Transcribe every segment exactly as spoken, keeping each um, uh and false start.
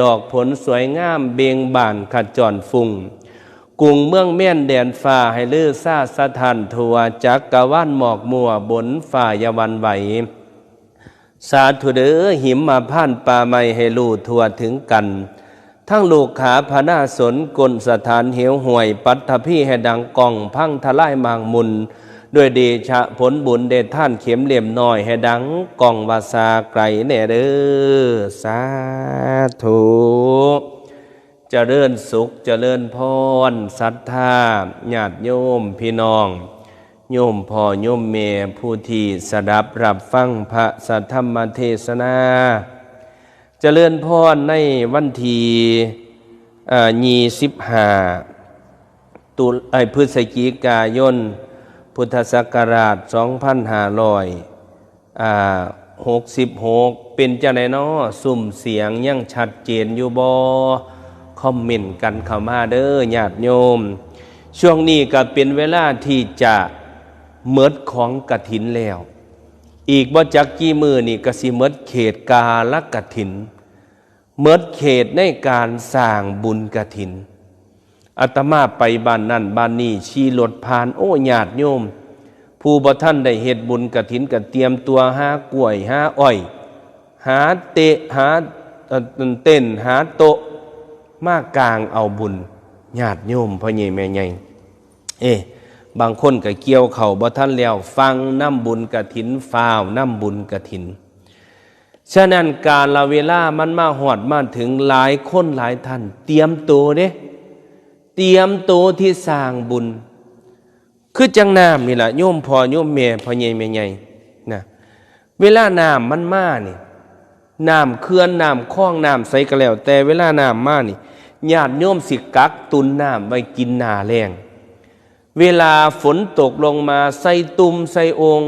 ดอกผลสวยงามเบ่งบานขจรฟุ้ง กรุงเมืองแม่นแดนฟ้าให้ลือซ่าสะท้านทั่ว จักกะวาลหมอกมัวบนฟ้าอย่าหวั่นไหว สาธุเด้อ หิมพานต์ป่าไม้ให้รู้ทั่วถึงกัน ทั้งลูกขาพนาสน ก้นสถานเหวห้วย ปัตตภีให้ดังก้อง พังทลายหมากมุ่น ด้วยเดชะผลบุญได้ทานเข็มเล่มน้อย ให้ดังก้องว่าสาไกลแน่เด้อ สาธุ เจริญสุข เจริญพร ศรัทธา ญาติโยม พี่น้อง โยมพ่อ โยมแม่ ผู้ที่สดับรับฟังพระสัทธรรมเทศนา เจริญพรในวันที่ เอ่อ ยี่สิบห้า ตุลา เอ้ย พฤศจิกายน พุทธศักราช สองพันห้าร้อย อ่า หกสิบหก เป็นจั่งใดน้อ ซุ่มเสียงยังชัดเจนอยู่บ่ คอมเมนต์กันเข้ามาเด้อ ญาติโยม ช่วงนี้ก็เป็นเวลาที่จะหมดของกฐินแล้ว อีกบ่จักกี่มื้อนี่ก็สิหมดเขตกาลกฐิน หมดเขตในการสร้างบุญกฐิน อาตมาไปบ้านนั่นบ้านนี่ ขี่รถผ่าน โอ้ ญาติโยม ผู้บ่ทันได้เฮ็ดบุญกฐินก็เตรียมตัวหากล้วย หาอ้อย หาเต๊ะ หา เอ่อ เต็นท์ หาโต๊ะ มากางเอาบุญ ญาติโยม พ่อใหญ่แม่ใหญ่ เอ๊ะ บางคนก็เกี่ยวข้าวบ่ทันแล้ว ฟั่งนำบุญกฐิน ฟ้าวนำบุญกฐิน ฉะนั้นกาลเวลามันมาฮอดมาถึง หลายคนหลายท่าน เตรียมตัวเด้ เตรียมตัวที่สร้างบุญ คือจั่งน้ำนี่ล่ะ โยมพ่อโยมแม่ พ่อใหญ่แม่ใหญ่ นะ เวลาน้ำมันมานี่ น้ำเขื่อน น้ำคลอง น้ำใสก็แล้วแต่ เวลาน้ำมานี่ ญาติโยมสิกักตุนน้ำไว้กินหน้าแล้ง เวลาฝนตกลงมา ใส่ตุ่มใส่โอ่ง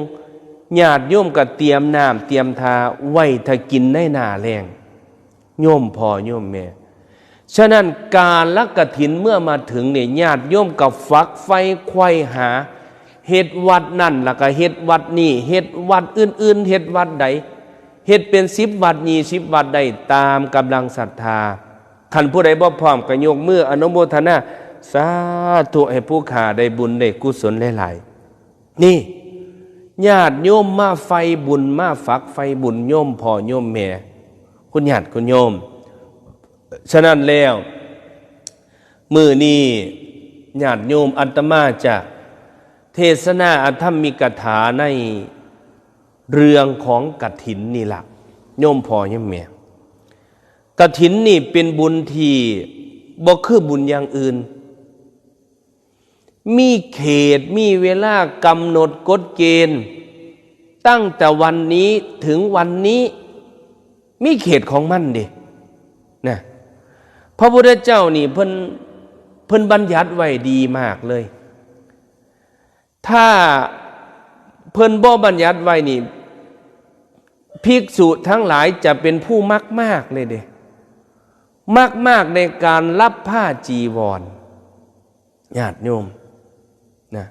ญาติโยมก็เตรียมน้ำเตรียมท่าไว้ถ้ากินในหน้าแล้ง โยมพ่อโยมแม่ ฉะนั้นกาลกฐินเมื่อมาถึงนี่ ญาติโยมก็ฝักใฝ่ไขว่หา เฮ็ดวัดนั่น แล้วก็เฮ็ดวัดนี่ เฮ็ดวัดอื่นๆ เฮ็ดวัดใด เฮ็ดเป็นสิบวัด ยี่สิบวัดได้ ตามกำลังศรัทธา คันผู้ใดบ่พร้อมก็ยกมืออนุโมทนา สาธุ ให้ผู้ข้าได้บุญได้กุศลหลายๆ นี่ ญาติโยมมาใฝ่บุญ มาฝักใฝ่บุญ โยมพ่อโยมแม่ คุณญาติคุณโยม ฉะนั้นแล้ว มื้อนี้ญาติโยม อาตมาจะเทศนาอธรรมิกถาในเรื่องของกฐินนี่ล่ะ โยมพ่อโยมแม่ กฐินนี่เป็นบุญที่บ่คือบุญอย่างอื่น มีเขต มีเวลากำหนดกฎเกณฑ์ ตั้งแต่วันนี้ถึงวันนี้ มีเขตของมันเด้ นะ พระพุทธเจ้านี่เพิ่น เพิ่นบัญญัติไว้ดีมากเลย ถ้าเพิ่นบ่บัญญัติไว้นี่ ภิกษุทั้งหลายจะเป็นผู้มักมากเลยเด้ มักมากในการรับผ้าจีวร ญาติโยม นะ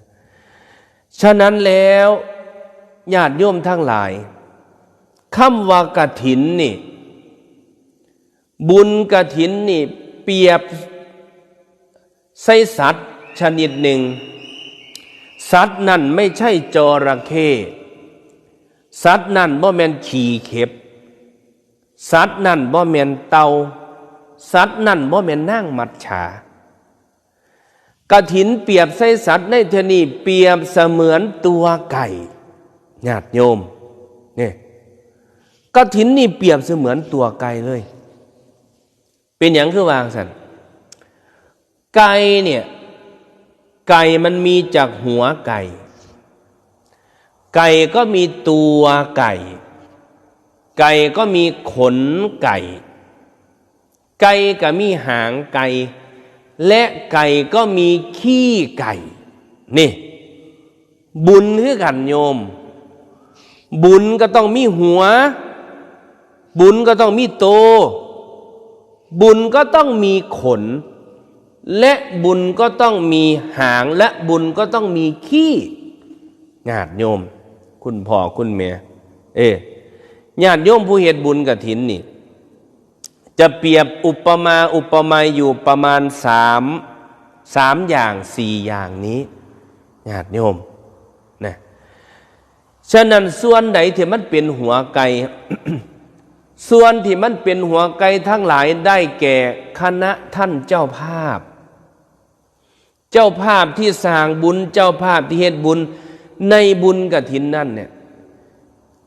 ฉะนั้นแล้ว ญาติโยมทั้งหลาย คำว่ากฐินนี่ บุญกฐินนี่เปรียบใส่สัตว์ชนิดหนึ่ง สัตว์นั่นไม่ใช่จระเข้ สัตว์นั่นบ่แม่นขี้เข็บ สัตว์นั่นบ่แม่นเต่า สัตว์นั่นบ่แม่นนางมัจฉา กฐินเปรียบใส่สัตว์ในเทื่อนี้เปรียบเสมือนตัวไก่ ญาติโยม นี่ กฐินนี่เปรียบเสมือนตัวไก่เลย เป็นหยังคือว่าซั่น ไก่เนี่ย ไก่มันมีจากหัวไก่ ไก่ก็มีตัวไก่ ไก่ก็มีขนไก่ ไก่ก็มีหางไก่ และไก่ก็มีขี้ไก่ นี่ บุญคือกันโยม บุญก็ต้องมีหัว บุญก็ต้องมีโต บุญก็ต้องมีขน และบุญก็ต้องมีหาง และบุญก็ต้องมีขี้ ญาติโยม คุณพ่อคุณแม่ เอ้ ญาติโยมผู้เฮ็ดบุญกฐินนี่ จะเปรียบอุปมาอุปไมยอยู่ประมาณสามสามอย่างสี่อย่างนี้ ญาติโยมนะ ฉะนั้นส่วนใดที่มันเป็นหัวไก่ ส่วนที่มันเป็นหัวไก่ทั้งหลายได้แก่คณะท่านเจ้าภาพ เจ้าภาพที่สร้างบุญ เจ้าภาพที่เฮ็ดบุญในบุญกฐินนั่นเนี่ย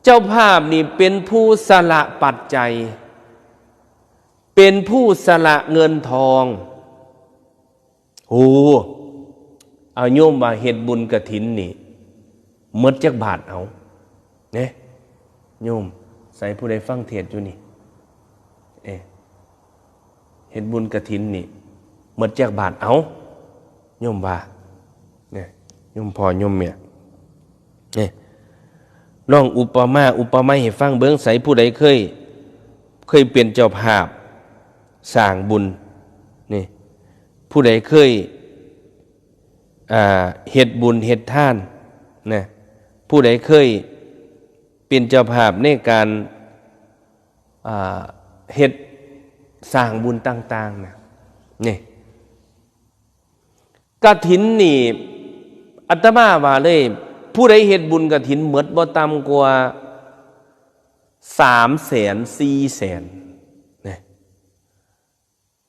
เจ้าภาพนี่เป็นผู้สละปัจจัย เป็นผู้สละเงินทอง โอ้ เอาโยมว่าเฮ็ดบุญกฐินนี่ หมดจักบาทเอา เนี่ย โยม ใส่ผู้ใดฟังเทศน์อยู่นี่ เอ๊ะ เฮ็ดบุญกฐินนี่ หมดจักบาทเอา โยมว่า เนี่ย โยมพ่อโยมแม่ เนี่ย ลองอุปมาอุปไมยให้ฟังเบิ่ง ใส่ผู้ใดเคย เคยเป็นเจ้าภาพสร้างบุญ นี่ ผู้ใดเคย อ่า เฮ็ดบุญเฮ็ดทาน นะ ผู้ใดเคยเป็นเจ้าภาพในการ อ่า เฮ็ดสร้างบุญต่างๆ นะ นี่ กฐินนี่ อาตมาว่าเลย ผู้ใดเฮ็ดบุญกฐินหมดบ่ต่ำกว่าสามแสน สี่แสน นะ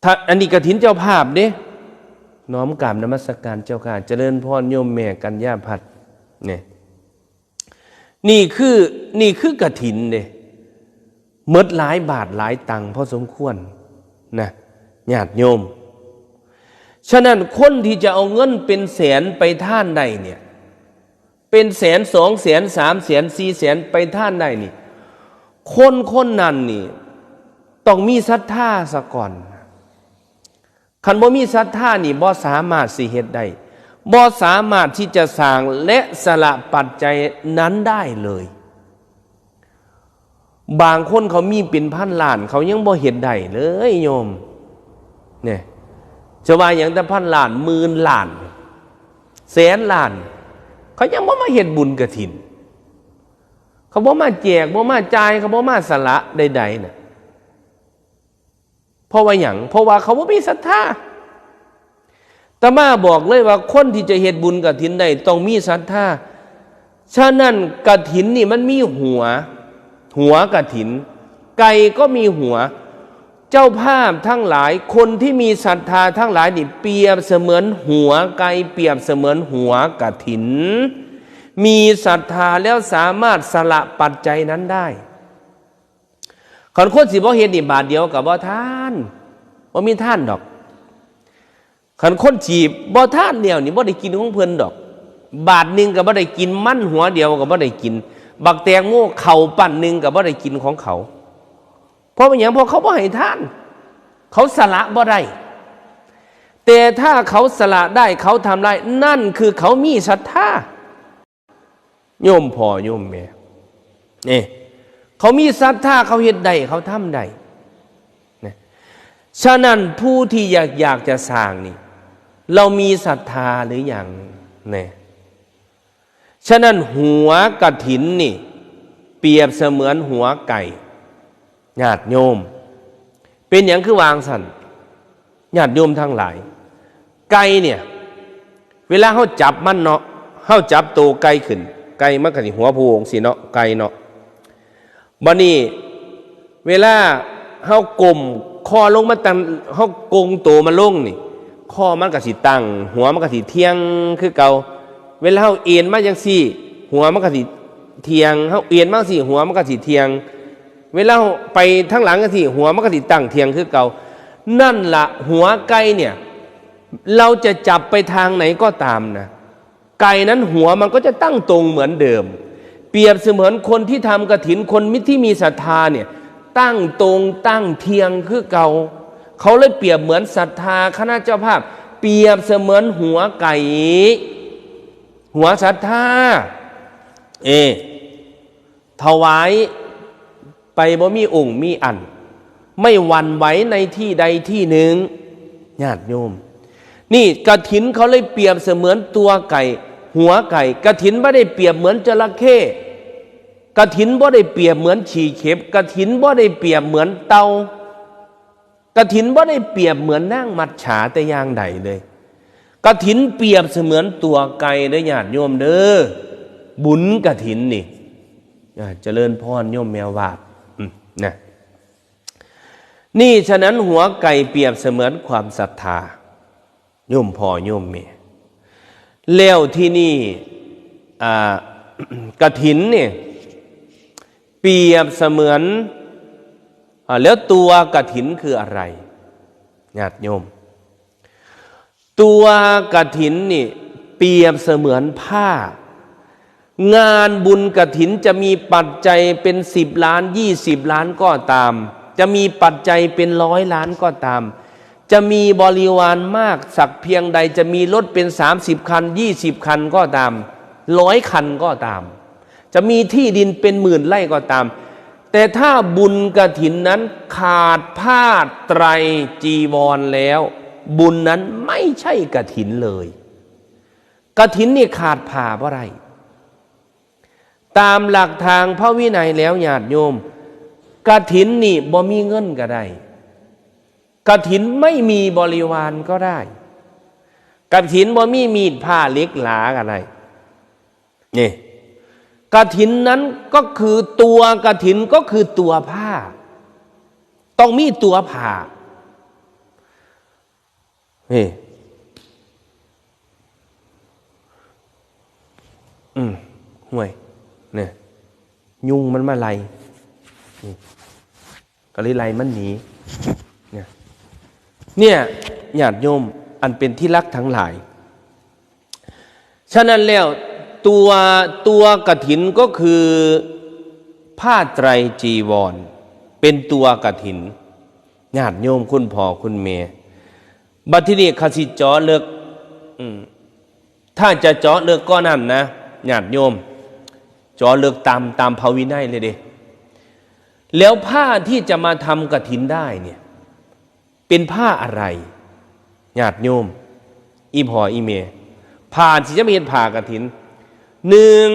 ถ้า อันนี้กฐินเจ้าภาพเด้ น้อมกราบนมัสการเจ้าค่ะ เจริญพรโยมแม่กัญญาพัฒน์ เนี่ย นี่คือ นี่คือกฐินเด้ หมดหลายบาทหลายตังค์พอสมควรนะ ญาติโยม ฉะนั้นคนที่จะเอาเงินเป็นแสนไปทานได้เนี่ย เป็นแสน สองแสน สามแสน สี่แสน ไปทานได้นี่ คนคนนั้นนี่ ต้องมีศรัทธาซะก่อน คันบ่มีศรัทธานี่ บ่สามารถสิเฮ็ดได้ บ่สามารถที่จะสร้างและสละปัจจัยนั้นได้เลย บางคนเขามีเป็นพันล้าน เขายังบ่เฮ็ดได้เลยโยม เนี่ย จะว่าหยังแต่พันล้าน หมื่นล้าน แสนล้าน เขายังบ่มาเฮ็ดบุญกฐิน เขาบ่มาแจก บ่มาจ่าย เขาบ่มาสละใดๆ น่ะ เพราะว่าหยัง เพราะว่าเขาบ่มีศรัทธา อาตมาบอกเลยว่าคนที่จะเฮ็ดบุญกฐินได้ต้องมีศรัทธา ฉะนั้นกฐินนี่มันมีหัว หัวกฐิน ไก่ก็มีหัว เจ้าภาพทั้งหลาย คนที่มีศรัทธาทั้งหลายนี่ เปรียบเสมือนหัวไก่ เปรียบเสมือนหัวกฐิน มีศรัทธาแล้วสามารถสละปัจจัยนั้นได้ คันคนสิบ่เฮ็ดนี่ บาทเดียวก็บ่ทาน บ่มีทานดอก คันคนสิบ่ทานแล้วนี่ บ่ได้กินของเพิ่นดอก บาทหนึ่งก็บ่ได้กิน มันหัวเดียวก็บ่ได้กิน บักแตงโมเข่าปั้นหนึ่งก็บ่ได้กินของเขา เพราะเป็นหยัง เพราะเขาบ่ให้ทาน เขาสละบ่ได้ แต่ถ้าเขาสละได้ เขาทำได้ นั่นคือเขามีศรัทธา โยมพ่อโยมแม่ นี่ เขามีศรัทธา เขาเฮ็ดได้ เขาทำได้ นะ ฉะนั้นผู้ที่อยาก อยากจะสร้างนี่ เรามีศรัทธาหรือยัง เนี่ย ฉะนั้นหัวกฐินนี่ เปรียบเสมือนหัวไก่ ญาติโยม เป็นหยังคือวางซั่น ญาติโยมทั้งหลาย ไก่เนี่ย เวลาเฮาจับมันเนาะ เฮาจับโตไก่ขึ้น ไก่มันก็สิหัวโผล่จั่งซี้เนาะ ไก่เนาะ บัดนี้ เวลาเฮาก้มคอลงมาตั้ง เฮาโก่งโตมันลงนี่ คอมันก็สิตั้ง หัวมันก็สิเที่ยงคือเก่า เวลาเฮาเอนมาจั่งซี้ หัวมันก็สิเที่ยง เฮาเอนมาจั่งซี้ หัวมันก็สิเที่ยง เวลาเฮาไปทางหลังจั่งซี้ หัวมันก็สิตั้งเที่ยงคือเก่า นั่นละหัวไก่เนี่ย เราจะจับไปทางไหนก็ตามนะ ไก่นั้นหัวมันก็จะตั้งตรงเหมือนเดิม เปรียบเสมือนคนที่ทำกฐิน คนมิตรที่มีศรัทธาเนี่ย ตั้งตรงตั้งเที่ยงคือเก่า เขาเลยเปรียบเหมือนศรัทธาคณะเจ้าภาพ เปรียบเสมือนหัวไก่ หัวศรัทธา เอ ถวายไปบ่มีองค์มีอัน ไม่หวั่นไหวในที่ใดที่หนึ่ง ญาติโยม นี่กฐินเขาเลยเปรียบเสมือนตัวไก่ หัวไก่ กฐินบ่ได้เปรียบเหมือนจระเข้ กฐินบ่ได้เปรียบเหมือนฉี่เข็บ กฐินบ่ได้เปรียบเหมือนเต่า กฐินบ่ได้เปรียบเหมือนนางมัจฉาแต่อย่างใดเลย กฐินเปรียบเสมือนตั๋วไก่เด้อญาติโยมเด้อ บุญกฐินนี่ อ่า เจริญพรโยมแม่วาด อืม นะ นี่ฉะนั้นหัวไก่เปรียบเสมือนความศรัทธา โยมพ่อโยมแม่ แล้วที่นี่ อ่า กฐินเนี่ย เปรียบเสมือน อ่า แล้วตัวกฐินคืออะไร ญาติโยม ตัวกฐินนี่เปรียบเสมือนผ้า งานบุญกฐินจะมีปัจจัยเป็นสิบล้าน ยี่สิบล้านก็ตาม จะมีปัจจัยเป็นร้อยล้านก็ตาม จะมีบริวารมากสักเพียงใด จะมีรถเป็นสามสิบคัน ยี่สิบคันก็ตาม ร้อยคันก็ตาม จะมีที่ดินเป็นหมื่นไร่ก็ตาม แต่ถ้าบุญกฐินนั้นขาดผ้าไตรจีวรแล้ว บุญนั้นไม่ใช่กฐินเลย กฐินนี่ขาดผ้าบ่ได้ ตามหลักทางพระวินัยแล้วญาติโยม กฐินนี่บ่มีเงินก็ได้ กฐินไม่มีบริวารก็ได้ กฐินบ่มีมีดผ้าเหล็กหลาก็ได้ นี่ กฐินนั้นก็คือตัวกฐินก็คือตัวผ้า ต้องมีตัวผ้า นี่ อืม ห่วย เนี่ย ยุงมันมาไล่ นี่ ก็เลยไล่มันหนี เนี่ย เนี่ย ญาติโยม อันเป็นที่รักทั้งหลาย ฉะนั้นแล้ว ตัว ตัวกฐินก็คือ ผ้าไตรจีวร เป็นตัวกฐิน ญาติโยมคุณพ่อคุณแม่ บัดทีนี้ข้าสิเจาะลึก อืม ถ้าจะเจาะลึกก็นั่นนะ ญาติโยม เจาะลึกตาม ตามพระวินัยเลยเด้ แล้วผ้าที่จะมาทำกฐินได้เนี่ย เป็นผ้าอะไร ญาติโยม อีพ่ออีแม่ ผ้าที่จะมาเฮ็ดผ้ากฐิน หนึ่ง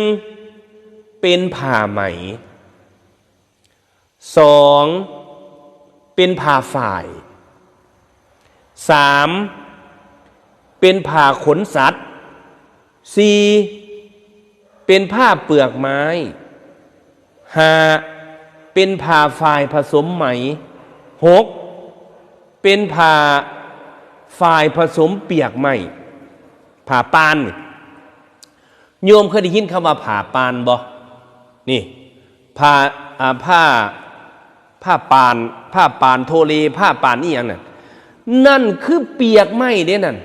เป็นผ้าไหม สอง เป็นผ้าฝ้าย สาม เป็นผ้าขนสัตว์ สี่ เป็นผ้าเปลือกไม้ ห้า เป็นผ้าฝ้ายผสมไหม หก เป็นผ้าฝ้ายผสมเปียกไม้ ผ้าป่านนี่ โยมเคยได้ยินคำว่าผ้าป่านบ่ นี่ ผ้า อ่า ผ้า ผ้าป่าน ผ้าป่านโทเล ผ้าป่านอีหยังน่ะ นั่นคือเปียกไม้เด้นั่น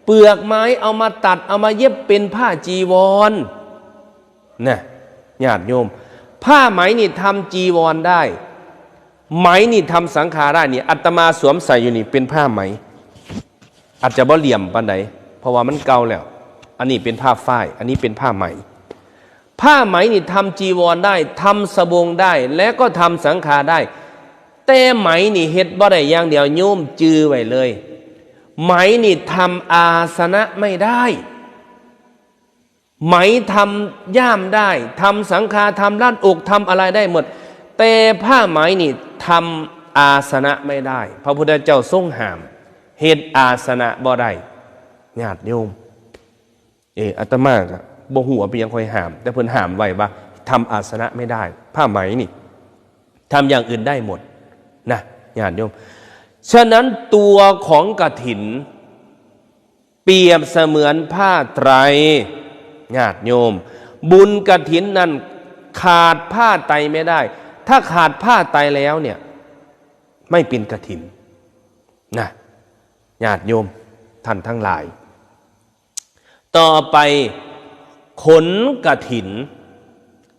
เปลือกไม้เอามาตัด เอามาเย็บเป็นผ้าจีวร นะ ญาติโยม ผ้าไหมนี่ทำจีวรได้ ไหมนี่ทำสังฆาได้นี่ อาตมาสวมใส่อยู่นี่เป็นผ้าไหม อาจจะบ่เหลี่ยมปานใด เพราะว่ามันเก่าแล้ว อันนี้เป็นผ้าฝ้าย อันนี้เป็นผ้าไหม ผ้าไหมนี่ทำจีวรได้ ทำสบงได้ และก็ทำสังฆาได้ แต่ไหมนี่เฮ็ดบ่ได้อย่างเดียว โยมจื่อไว้เลย ไหมนี่ทำอาสนะไม่ได้ ไหมทำย่ามได้ ทำสังฆา ทำรัดอก ทำอะไรได้หมด แต่ผ้าไหมนี่ทำอาสนะไม่ได้ พระพุทธเจ้าทรงห้าม เฮ็ดอาสนะบ่ได้ ญาติโยม เออ อาตมาก็บ่ฮู้ว่าเป็นหยังค่อยห้าม แต่เพิ่นห้ามไว้ว่าทำอาสนะไม่ได้ ผ้าไหมนี่ทำอย่างอื่นได้หมดนะ ญาติโยม ฉะนั้นตัวของกฐิน เปรียบเสมือนผ้าไตร ญาติโยม บุญกฐินนั้นขาดผ้าไตรไม่ได้ ถ้าขาดผ้าไตรแล้วเนี่ย ไม่เป็นกฐินนะ ญาติโยมท่านทั้งหลาย ต่อไป ขนกฐิน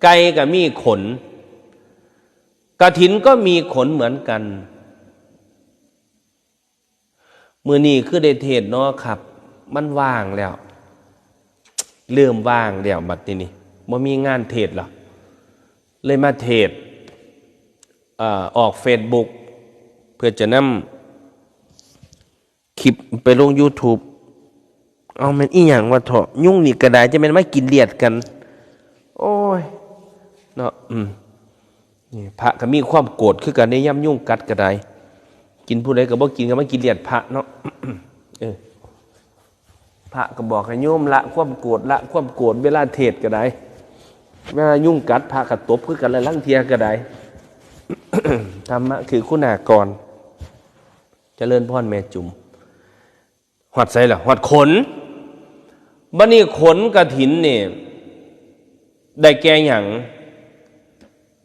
ไก่ก็มีขน กฐินก็มีขนเหมือนกัน มื้อนี้คือได้เทศน์เนาะครับ มันว่างแล้ว เริ่มว่างแล้วบัดนี้นี่ บ่มีงานเทศน์แล้ว เลยมาเทศน์ เอ่อ ออกเฟซบุ๊ก เพื่อจะนำคลิปไปลงยูทูบ เอาแม่นอีหยังวะเถาะ ยุงนี่ก็ได้ จะแม่นมากินเลียดกัน โอ้ย เนาะ อืม นี่พระก็มีความโกรธคือกันเด้ ยามยุงกัดก็ได้ กินผู้ใดก็บ่กิน ก็มากินเลียดพระเนาะ เออ พระก็บอกให้โยมละความโกรธ ละความโกรธ เวลาเทศน์ก็ได้ เวลายุงกัด พระก็ตบคือกัน ละลางเทื่อก็ได้ ธรรมะคือคุณากร เจริญพรแม่จุ๋ม ฮอดไสล่ะ ฮอดขน บัดนี้ขนกฐินนี่ ได้แก่หยัง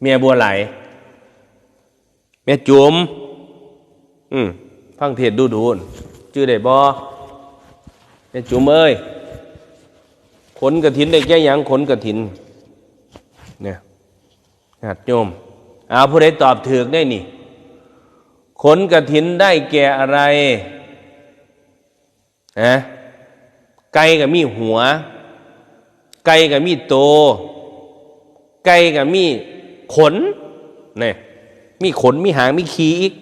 แม่บัวไหล แม่จุ๋ม อืม ฟังเทศน์ดูดู จื่อได้บ่ แม่จุ๋มเอ้ย ขนกฐินได้แก่หยัง ขนกฐิน เนี่ย ญาติโยม เอา ผู้ใดตอบถูกได้นี่ ขนกฐินได้แก่อะไร ฮะ ไก่ก็มีหัว ไก่ก็มีโต ไก่ก็มีขน เนี่ย มีขน มีหาง มีขี่อีก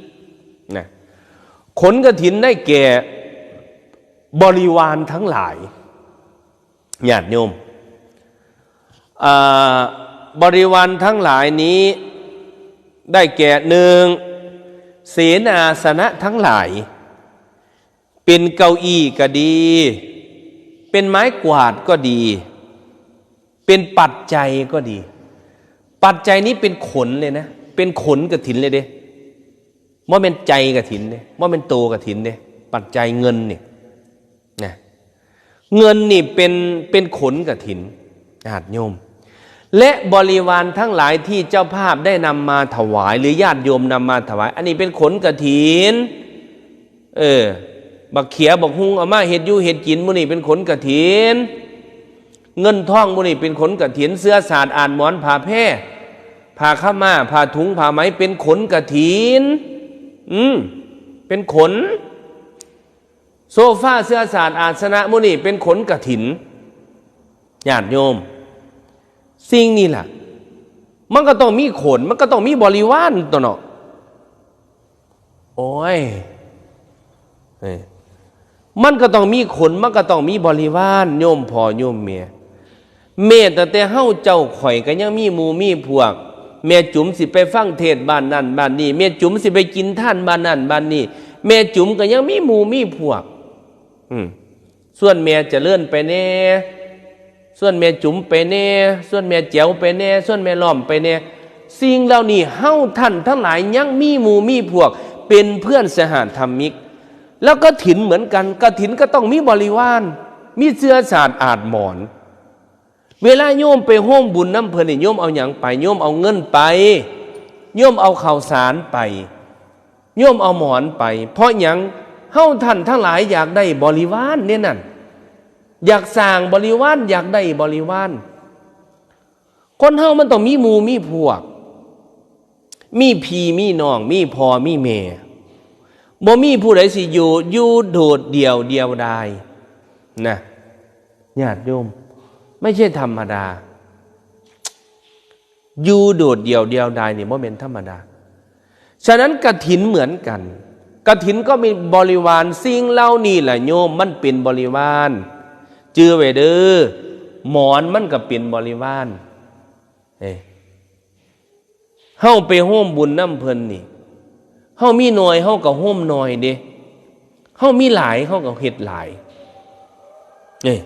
นะ ขนกฐินได้แก่ บริวารทั้งหลาย ญาติโยม อ่า บริวารทั้งหลายนี้ ได้แก่ หนึ่ง เสนาสนะทั้งหลาย เป็นเก้าอี้ก็ดี เป็นไม้กวาดก็ดี เป็นปัจจัยก็ดี ปัจจัยนี้เป็นขนเลยนะ เป็นขนกฐินเลยเด้ บ่แม่นใจกฐินเด้ บ่แม่นโตกฐินเด้ ปัจจัยเงินนี่ นะ เงินนี่เป็น เป็นขนกฐิน ญาติโยม และบริวารทั้งหลายที่เจ้าภาพได้นำมาถวาย หรือญาติโยมนำมาถวาย อันนี้เป็นขนกฐิน เออ บักเขียบักฮุ่งเอามาเฮ็ดอยู่เฮ็ดกิน หมู่นี่เป็นขนกฐิน เงินทอง หมู่นี่เป็นขนกฐิน เสื้อสาดอ่านหมอน ผ้าแพร ผ้าขาวม้า ผ้าถุง ผ้าไหม เป็นขนกฐิน อืม เป็นขน โซฟา เสื้อสาด อาสนะ หมู่นี่เป็นขนกฐิน ญาติโยม สิ่งนี้ล่ะ มันก็ต้องมีขน มันก็ต้องมีบริวารตัวเนาะ โอ้ย เอ้ย มันก็ต้องมีขน มันก็ต้องมีบริวาร โยมพ่อโยมแม่ แม้ตั้งแต่เฮาเจ้าข่อยก็ยังมีหมู่มีพวก แม่จุ๋มสิไปฟังเทศน์บ้านนั่นบ้านนี่ แม่จุ๋มสิไปกินทานบ้านนั่นบ้านนี่ แม่จุ๋มก็ยังมีหมู่มีพวก อืม ส่วนแม่เจริญไปแน่ ส่วนแม่จุ๋มไปแน่ ส่วนแม่แจ๋วไปแน่ ส่วนแม่ล้อมไปแน่ สิ่งเหล่านี้เฮาท่านทั้งหลายยังมีหมู่มีพวก เป็นเพื่อนสหธรรมิก แล้วกฐินเหมือนกัน กฐินก็ต้องมีบริวาร มีเสื้อสาดอาดหมอน เวลาโยมไปโฮมบุญนำเพิ่นนี่ โยมเอาหยังไป โยมเอาเงินไป โยมเอาข้าวสารไป โยมเอาหมอนไป เพราะหยัง เฮาท่านทั้งหลายอยากได้บริวารเนี่ยนั่น อยากสร้างบริวาร อยากได้บริวาร คนเฮามันต้องมีหมู่มีพวก มีพี่มีน้อง มีพ่อมีแม่ บ่มีผู้ใดสิอยู่ อยู่โดดเดี่ยวเดียวดายนะ ญาติโยม ไม่ใช่ธรรมดา อยู่โดดเดี่ยวเดียวดายนี่บ่แม่นธรรมดา ฉะนั้นกฐินเหมือนกัน กฐินก็มีบริวาร สิ่งเหล่านี้แหละโยม มันเป็นบริวาร จื่อไว้เด้อ หมอนมันก็เป็นบริวาร เอ้ย เฮาไปโฮมบุญนำเพิ่นนี่ เฮามีน้อย เฮาก็โฮมน้อยเด้ เฮามีหลาย เฮาก็เฮ็ดหลาย เอ้ย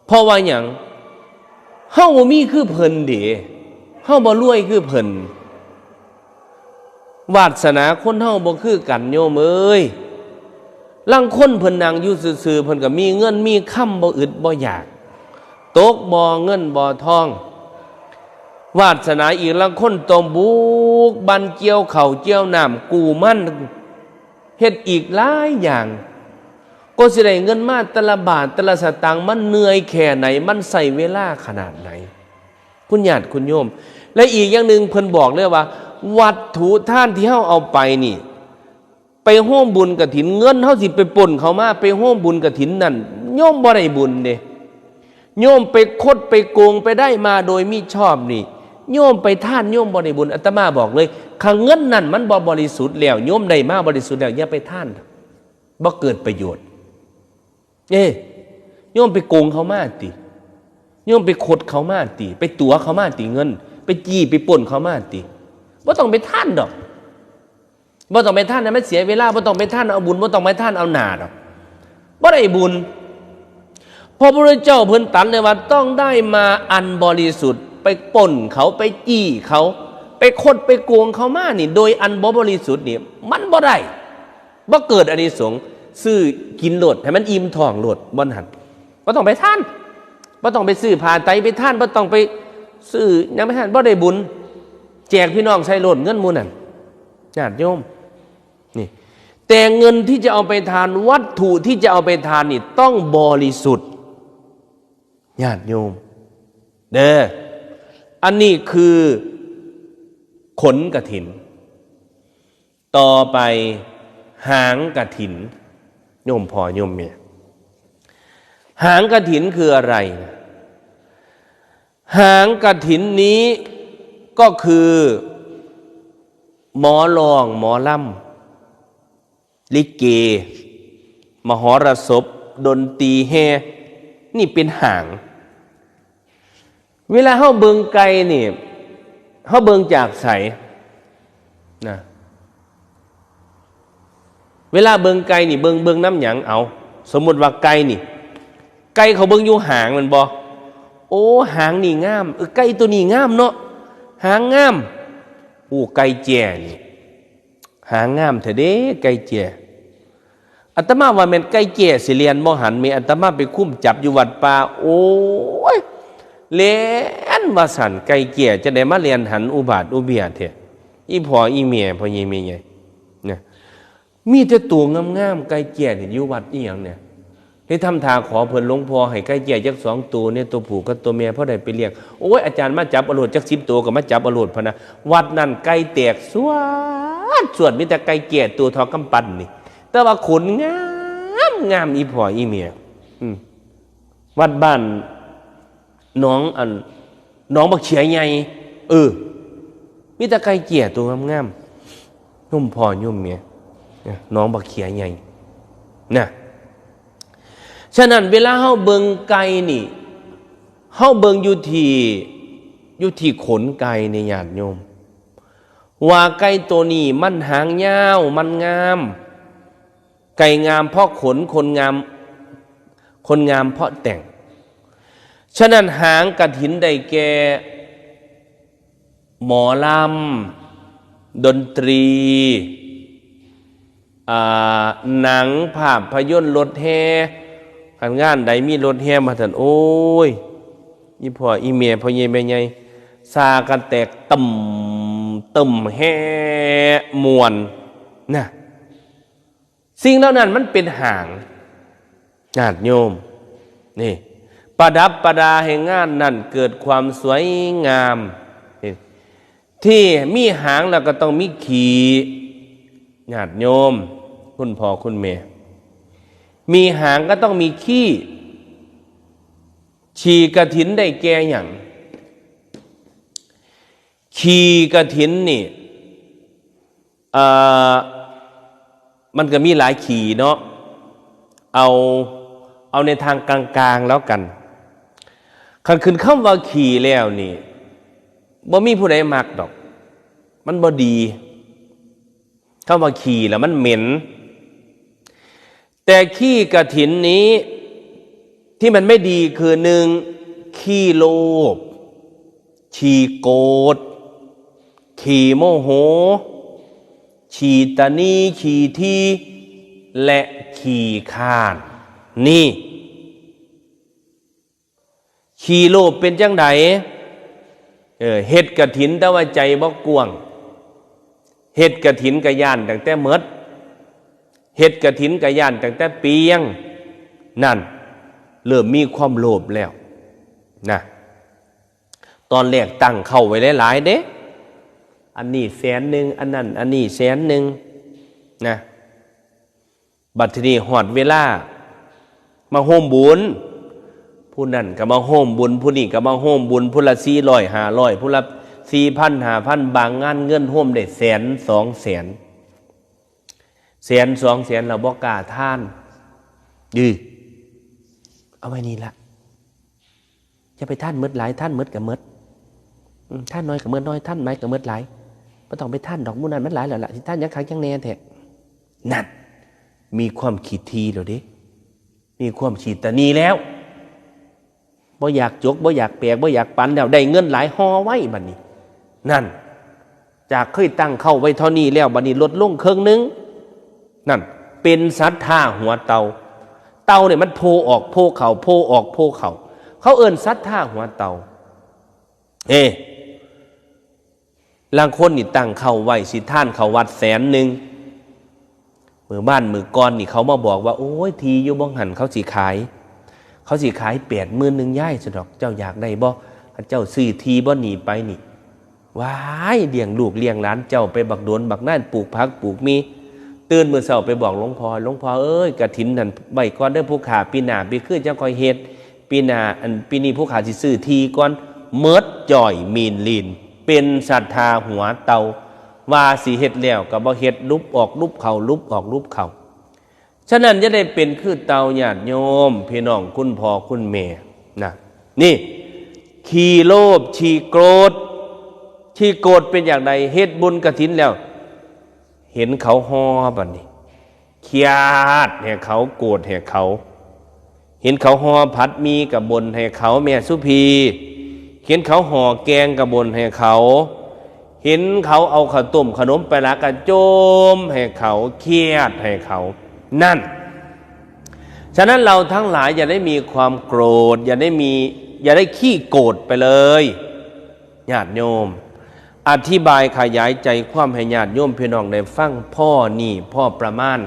เพราะว่าหยัง เฮาบ่มีคือเพิ่นเด้ เฮาบ่รวยคือเพิ่น วาสนาคนเฮาบ่คือกันโยมเอ้ย ลางคนเพิ่นนั่งอยู่ซื่อๆ เพิ่นก็มีเงินมีคำบ่อึดบ่อยาก ตกบ่อเงินบ่อทอง วาสนาอีกลางคนต้องบุกบั่นเกี่ยวข้าวเกี่ยวน้ำกู้มัน เฮ็ดอีกหลายอย่าง ก็สิได้เงินมาแต่ละบาทแต่ละสตางค์ มันเหนื่อยแค่ไหน มันใช้เวลาขนาดไหน คุณญาติคุณโยม และอีกอย่างหนึ่งเพิ่นบอกเลยว่า วัตถุทานที่เฮาเอาไปนี่ ไปโฮมบุญกฐิน เงินเฮาสิไปปล้นเขามา ไปโฮมบุญกฐินนั่น โยมบ่ได้บุญเด้ โยมไปคดไปโกงไปได้มาโดยมิชอบนี่ โยมไปทาน โยมบ่ได้บุญ อาตมาบอกเลย คันเงินนั่นมันบ่บริสุทธิ์แล้ว โยมได้มาบริสุทธิ์แล้ว อย่าไปทาน บ่เกิดประโยชน์ เอ้ โยมไปโกงเขามาติ โยมไปคดเขามาติ ไปตั๋วเขามาติเงิน ไปจี้ไปปล้นเขามาติ บ่ต้องไปทานดอก บ่ต้องไปทานให้มันเสียเวลา บ่ต้องไปทานเอาบุญ บ่ต้องไปทานเอาหน้าดอก บ่ได้บุญ พระพุทธเจ้าเพิ่นตรัสเลยว่าต้องได้มาอันบริสุทธิ์ ไปปล้นเขา ไปจี้เขา ไปคดไปโกงเขามานี่ โดยอันบ่บริสุทธิ์นี่ มันบ่ได้ บ่เกิดอานิสงส์ ซื้อกินโลด ให้มันอิ่มท้องโลด บ่หัน บ่ต้องไปทาน บ่ต้องไปซื้อผ้าไตรไปทาน บ่ต้องไปซื้อหยังไปทาน บ่ได้บุญ แจกพี่น้องใส่โลดเงินหมู่นั่น ญาติโยม นี่ แต่เงินที่จะเอาไปทาน วัตถุที่จะเอาไปทานนี่ต้องบริสุทธิ์ ญาติโยม เด้อ อันนี้คือขนกฐิน ต่อไปหางกฐิน โยมพ่อโยมแม่ หางกฐินคืออะไรนะ หางกฐินนี้ก็คือ หมอร้องหมอลำ ลิเก มหรสพ ดนตรีแห่ นี่เป็นหาง เวลาเฮาเบิ่งไก่นี่ เฮาเบิ่งจากไสนะ เวลาเบิ่งไก่นี่ เบิ่ง เบิ่งนำหยัง เอา สมมุติว่าไก่นี่ ไก่เขาเบิ่งอยู่หางแม่นบ่ โอ้ หางนี่งาม เออ ไก่ตัวนี้งามเนาะ หางงาม โอ้ ไก่แจ้นี่ หางงามแท้เด้ ไก่แจ้ อาตมาว่าแม่นไก่แจ้สิแล่นบ่หัน แม่อาตมาไปคุมจับอยู่วัดป่า โอ้ย แล่นว่าซั่น ไก่แจ้จั่งใด๋มาแล่นหันอุบาทอุเบียแท้ อีพ่ออีแม่ พ่อใหญ่แม่ใหญ่ นะ มีแต่ตัวงามๆ ไก่แจ้นี่อยู่วัดอีหยังเนี่ย เลยทำท่าขอเพิ่น หลวงพ่อให้ไก่แจ้จักสองตัวเนี่ย ตัวผู้กับตัวแม่ พอได้ไปเลี้ยง โอ้ย อาจารย์มาจับเอาโลด จักสิบตัวก็มาจับเอาโลดพะนะ วัดนั่นไก่แตกสวดสวด มีแต่ไก่แจ้ตัวเท่ากำปั้นนี่ แต่ว่าขนงามงาม อีพ่ออีแม่ อืม วัดบ้านหนองอัน หนองบักเขียใหญ่ เออ มีแต่ไก่แจ้ตัวงามๆ โยมพ่อโยมแม่ นะ หนองบักเขียใหญ่ นะ ฉะนั้นเวลาเฮาเบิ่งไก่นี่ เฮาเบิ่งอยู่ที่ อยู่ที่ขนไก่นี่ ญาติโยม ว่าไก่ตัวนี้มันหางยาว มันงาม ไก่งามเพราะขน คนงาม คนงามเพราะแต่ง ฉะนั้นหางกฐินได้แก่ หมอลำ ดนตรี อ่า หนัง ภาพยนตร์ รถแห่ คันงานใดมีรถแห่มาซั่น โอ้ย อีพ่ออีแม่ พ่อใหญ่แม่ใหญ่ สากันแตกตึมตึม แห่ม่วน นะ สิ่งเหล่านั้นมันเป็นหาง ญาติโยม นี่ ประดับประดาให้งานนั้นเกิดความสวยงาม นี่ ที่มีหางแล้วก็ต้องมีขี้ ญาติโยม คุณพ่อคุณแม่ มีหางก็ต้องมีขี้ ขี้กฐินได้แก่หยัง ขี้กฐินนี่ เอ่อ มันก็มีหลายขี้เนาะ เอา เอาในทางกลางๆ แล้วกัน คันขึ้นคำว่าขี้แล้วนี่ บ่มีผู้ใดมักดอก มันบ่ดี คำว่าขี้แล้วมันเหม็น แต่ขี้กฐินนี้ ที่มันไม่ดีคือ หนึ่ง ขี้โลภ ขี้โกรธ ขี้โมโห ขี้ตะหนี่ ขี้ถี่ และขี้คร้าน นี่ ขี้โลภเป็นจั่งใด เออ เฮ็ดกฐินแต่ว่าใจบ่กว้าง เฮ็ดกฐินก็ย้านตั้งแต่หมด เฮ็ดกฐินก็ย้านตั้งแต่เปียง นั่น เริ่มมีความโลภแล้ว นะ ตอนแรกตั้งเค้าไว้หลายๆ เด้ อันนี้แสนหนึ่ง อันนั้น อันนี้แสนหนึ่ง นะ บัดทีนี้ฮอดเวลามาโฮมบุญ ผู้นั้นก็มาโฮมบุญ ผู้นี้ก็มาโฮมบุญ ผู้ละสี่ร้อย ห้าร้อย ผู้ละสี่พัน ห้าพัน บางงานเงินโฮมได้แสน สองแสน แสน สองแสน แล้วบ่กล้าทาน ดื้อ เอาไว้นี่ละ อย่าไปทานหมดหลาย ทานหมดก็หมด อืม ทานน้อยก็หมดน้อย ทานหลายก็หมดหลาย บ่ต้องไปทานดอกหมู่นั้น มันหลายแล้วล่ะ สิทานหยังคักหยังแน่แท้ นั่น มีความขี้ถี่แล้วเด้ มีความขี้ตะหนี่แล้ว บ่อยากจก บ่อยากแปลก บ่อยากปันแล้ว ได้เงินหลาย ห่อไว้บัดนี้ นั่น จากเคยตั้งเค้าไว้เท่านี้แล้ว บัดนี้ลดลงครึ่งหนึ่ง นั่น เป็นศรัทธาหัวเต่า เต่าเนี่ยมันโผล่ออกโผล่เข้า โผล่ออกโผล่เข้า เขาเอิ้นศรัทธาหัวเต่า เอ้ ลางคนนี่ตั้งเค้าไว้ สิทานเข้าวัดแสนหนึ่ง มื้อบ้านมื้อก่อนนี่เขามาบอกว่า โอ้ย ที่อยู่บ่หั้นเขาสิขาย เขาสิขายแปดหมื่นหนึ่งยาย ซั่นดอก เจ้าอยากได้บ่ คันเจ้าซื้อที่บ่นี่ไปนี่ ว้าย เลี้ยงลูกเลี้ยงหลานเจ้าไปบักโดนบักนาน ปลูกผักปลูกมี ตื่นมื้อเช้าไปบอกหลวงพ่อ หลวงพ่อเอ้ย กฐินนั่นไว้ก่อนเด้อผู้ข้า ปีหน้าปีคือจั่งค่อยเฮ็ด ปีหน้า อัน ปีนี้ผู้ข้าสิซื้อที่ก่อน หมดจ้อยมีนลีน เป็นศรัทธาหัวเต่า ว่าสิเฮ็ดแล้วก็บ่เฮ็ด ลุบออกลุบเข้า ลุบออกลุบเข้า ฉะนั้นอย่าได้เป็นคือเต่า ญาติโยม พี่น้อง คุณพ่อคุณแม่นะ นี่ ขี้โลภ ขี้โกรธ ขี้โกรธเป็นอย่างใด เฮ็ดบุญกฐินแล้ว เห็นเขาห่อบัดนี้ เครียดให้เขา โกรธให้เขา เห็นเขาห่อผัดหมี่ก็บ่นให้เขา แม่สุพี เห็นเขาห่อแกงก็บ่นให้เขา เห็นเขาเอาข้าวต้มขนมไปละก็โจมให้เขา เครียดให้เขา นั่น ฉะนั้นเราทั้งหลายอย่าได้มีความโกรธ อย่าได้มี อย่าได้ขี้โกรธไปเลย ญาติโยม อธิบายขยายใจความให้ญาติโยมพี่น้องได้ฟัง พ่อนี่ พ่อประมาณ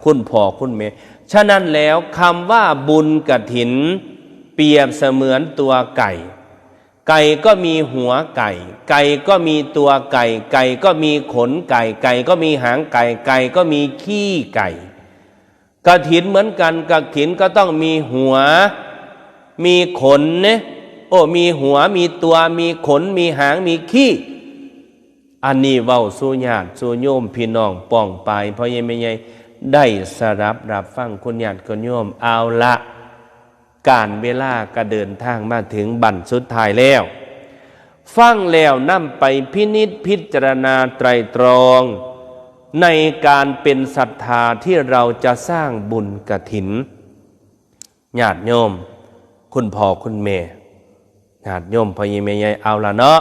คุณพ่อคุณแม่ ฉะนั้นแล้วคำว่าบุญกฐิน เปรียบเสมือนตัวไก่ ไก่ก็มีหัวไก่ ไก่ก็มีตัวไก่ ไก่ก็มีขนไก่ ไก่ก็มีหางไก่ ไก่ก็มีขี้ไก่ กฐินเหมือนกัน กฐินก็ต้องมีหัว มีขนเนี่ย โอ้ มีหัว มีตัว มีขน มีหาง มีขี้ อันนี้เว้าสู่ญาติสู่โยมพี่น้องป้องปาย พ่อใหญ่แม่ใหญ่ได้สดับรับฟัง คุณญาติคุณโยม เอาละ การเวลาก็เดินทางมาถึงบั้นสุดท้ายแล้ว ฟังแล้วนำไปพินิจพิจารณาไตร่ตรอง ในการเป็นศรัทธาที่เราจะสร้างบุญกฐิน ญาติโยม คุณพ่อคุณแม่ ญาติโยม พ่อใหญ่แม่ใหญ่ เอาละเนาะ